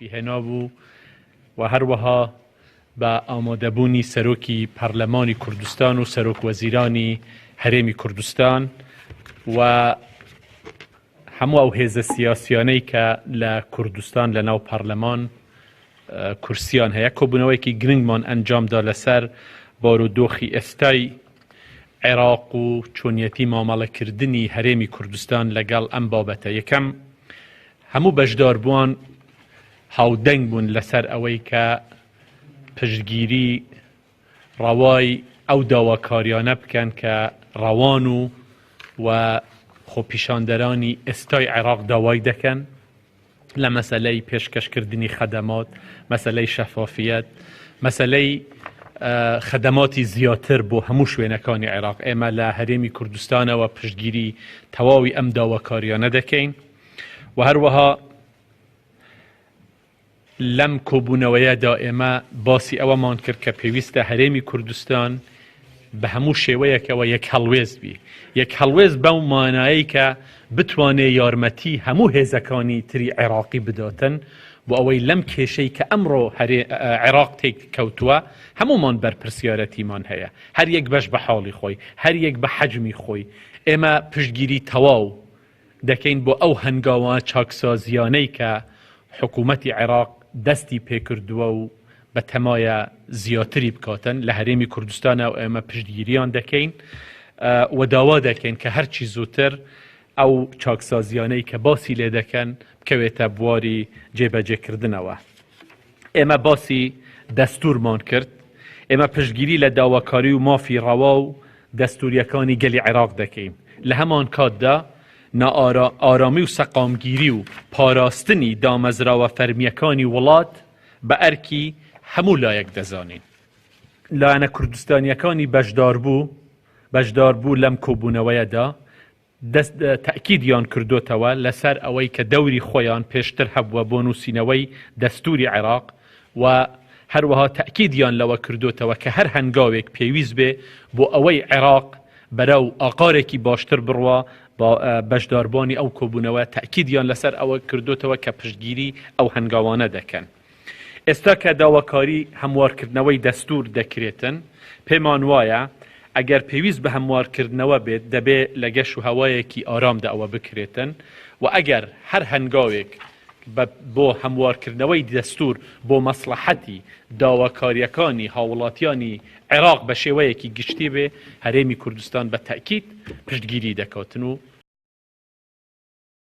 هێنابوو و هەروەها بە ئامادەبوونی سەرۆکی پەرلەمانی کوردستان و سەرۆک وەزیرانی هەرێمی کوردستان و هەموو ئەو هێزە سیاسیانەی کە لە کوردستان لە ناو پەرلەمان کورسیان هەیە، کۆبوونەوەیەکی گرنگمان ئەنجامدا لەسەر بارودۆخی ئێستای عێراق و چۆنیەتی مامەڵەکردنی هەرێمی کوردستان لەگەڵ ئەم بابەتە. یەکەم، هەموو بەشداربووان هاودەنگ بوون لەسەر ئەوەی کە پشتگیری ڕەوای ئەو داواکاریانە بکەن کە ڕەوان و و خۆپیشاندەرانی ئێستای عێراق داوای دەکەن لە مەسەلەی پێشکەشکردنی خەدەمات، مەسەلەی شەفافیەت، مەسەلەی خەدەماتی زیاتر بۆ هەموو شوێنەکانی عێراق. ئێمە لە هەرێمی کوردستانەوە پشتگیری تەواوی ئەم داواکاریانە دەکەین و هەروەها لەم کۆبوونەوەیەدا ئێمە باسی ئەوەمان کرد کە پێویستە هەرێمی کوردستان بە هەموو شێوەیەکەوە یەکهەڵوێست بی. یەکهەڵوێست بەو مانایەی کە بتوانێ یارمەتی هەموو هێزەکانی تری عێراقی بداتن بۆ ئەوەی لەم کێشەی کە ئەمڕۆ عێراق تێک کەوتووە هەموومان بەرپرسیارەتیمان هەیە. هەر یەک بەش بە حاڵی خۆی، هەر یەک بە حەجمی خۆی. ئێمە پشتگیری تەواو دەکەین بۆ ئەو هەنگاوە چاکسازییانەی کە حکوومەتی عێراق دەستی پێکردووە و بە تەمایە زیاتری بکاتن لە هەرێمی کوردستانە و ئێمە پشتگیریان دەکەین و داوا دەکەین کە هەرچی زووتر ئەو چاکسازیانەی کە باسی لێ دەکەن بکەوێتە بواری جێبەجێکردنەوە. ئێمە باسی دەستوورمان کرد، ئێمە پشتگیری لە داواکاری و مافی ڕەوا و دەستوورییەکانی گەلی عێراق دەکەین، لە هەمانکاتدا ئارامی و سەقامگیری و پاراستنی دامەزراوە فەرمییەکانی وڵات بە ئەرکی هەموو لایەک دەزانین. لایەنە کوردستانییەکانی بەشداربوو بەشداربوو لەم کۆبوونەوەیەدا دەست تەئکیدیان کردۆتەوە لەسەر ئەوەی کە دەوری خۆیان پێشتر هەبووە بۆ نووسینەوەی دەستووری عێراق و هەروەها تەئکیدیان لەوە کردۆتەوە کە هەر هەنگاوێک پێویست بێ بۆ ئەوەی عێراق بەرەو ئاقارێکی باشتر بڕوا با بەشداربوانی ئەو کۆبوونەوە تەئکیدیان لەسەر ئەوە کردۆتەوە کە پشتگیری ئەو هەنگاوانە دەکەن. ئێستا کە داواکاری هەموارکردنەوەی دەستوور دەکرێتن، پێمان وایە ئەگەر پێویست بە هەموارکردنەوە بێت دەبێ لە گەش و هەوایەکی ئارامدا ئەوە بکرێتن و ئەگەر هەر هەنگاوێک بە بۆ هەموارکردنەوەی دەستوور بۆ مەسڵەحەتی داواکارییەکانی هاووڵاتیانی عێراق بە شێوەیەکی گشتی بێ، هەرێمی کوردستان بە تەئکید پشتگیری دەکاتن و.